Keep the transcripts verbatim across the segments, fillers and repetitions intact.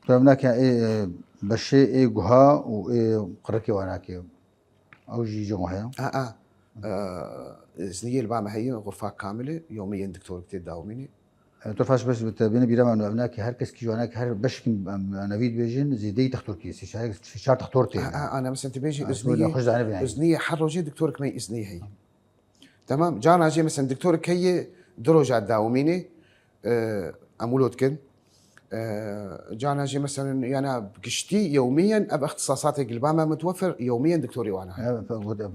Tu ev nake ê, e, beşê ê guha û ê qirikê wa nake. Ew jî cem heye. A, a. Ee, izniyê li ba me heye, xurfa kamil e, yomî yên doktorik tê dawmînê. E, tu faş bes bi te bêne bîra me ev nake her kes kî ji wa nake her beşkî em, em, nevî dibêjin zêdeyî textor kî. Sê çar, sê çar textor tê. A, a, ana mesela tu bêjî Ha, tu izniyê, xwe ji zanî bîne. Izniyê her rojê doktorik me izniyê heye. Tamam, cana jê mesela doktorik heye du roja dawmînê, e, em wilo dikin. E, cana jê mesela yana giştî yewmiyen ev ixtisasatê li ba me mutwefir yewmiyen doktorê wana heye.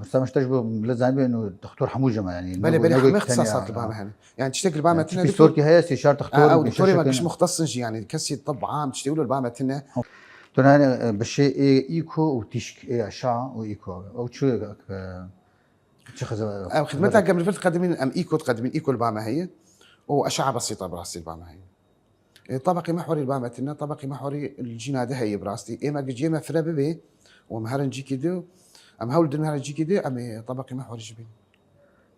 Pirsa min ji te ji bo millet zanîbê û textor hemû cem e, yanî. Belê, belê, hemû ixtisasat li ba me hene. Yani tiştek li ba me tine Pistorkî heye, sê çar textor. Ew doktorê me giş muxtesin jî, yani kesî tib am tiştê wilo li ba me tine. Tu nane, e, bi şê ê îko û tîşk ê aşağı û îko. Ew çi, e, çi xizmet? Ew xidmeta gemrifir diqedimîn, em îko diqedimîn, îko li ba me heye. Û aşağı besîta bi rastî li ba me heye. E, tabaqî mehwerî li ba me tine, tabaqî mehwerî li cîna de heye bi rastî. Ê me giciyê me fire bibe, û em herin cîkî di, em hewl din herin cîkî di, em ê tabaqî mehwerî jî bîn.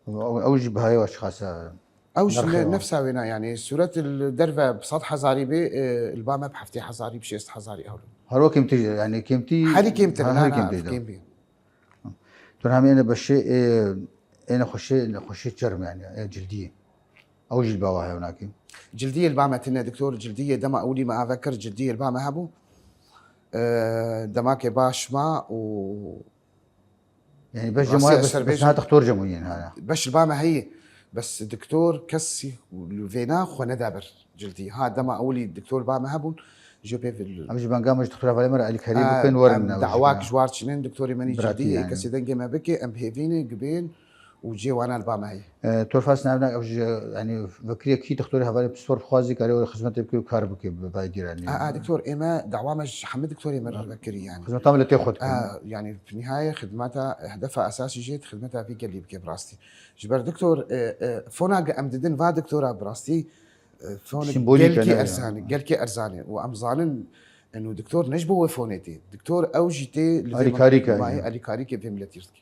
Ew, ew jî bihayê wa çiqas e? Ew jî Nirxê ne, wa. Nefsa wê ne, yani sûret li derve bi sed hezarî bê, e, li ba me bi heftê hezarî, bi şêst hezarî ew. Her wekî tij, yani kêmtî. Herî kêmtir, Her, na, herî na, kêmtî de. Kêm bî. Tu hem êne beşê ê, êne xweşê, xweşê çerm yani, ê cildiyê. Ew jî li ba wa hev nakî. Cildiyê li ba me tine, doktor, cildiyê dema ewlî me ave kir, cildiyê li ba me hebû. E, demakê baş ma û Yani beş Rastî cemaat ez bes, ser bes bêjim. Ha textor cemûyên ha. Beş li ba me heye. Bes doktor kesî li vêna xwe neda ber cildî. Ha dema ewlî doktor ba me hebûn, ji pê Em jî benga me ji textor hevalê me re alîkarî Em bikin werin. Dawak ji war çinin, doktorê menî Biratî cildî, yani. Kesî dengê me bike, em hêvî ne, gibên û cê wana li ba me heye. E, Torfas navnak ew ji, yani vekirê kî textorê hevalê pispor bixwazî karê were xizmetê bike û kar bike bi vay dîranî. A, a, doktor, ê me dawa me ji hemî doktorê me re vekirî yani. Xizmeta me li tê xwe dikin. A, yani nihayê xidmeta, hedefa esasî jê xidmeta vî gelî bike bi rastî. Ji ber doktor, e, e, fona ge em didin va doktora bi rastî, e, fon Simbolîk e, gelkî ne? Erzan e, gelkî erzan e. Û em zanin, eno doktor ne ji bo wê fonê tê. Doktor ew jî tê li vê Alîkarî ke, mayê yani. Alîkarî ke vê miletî dike.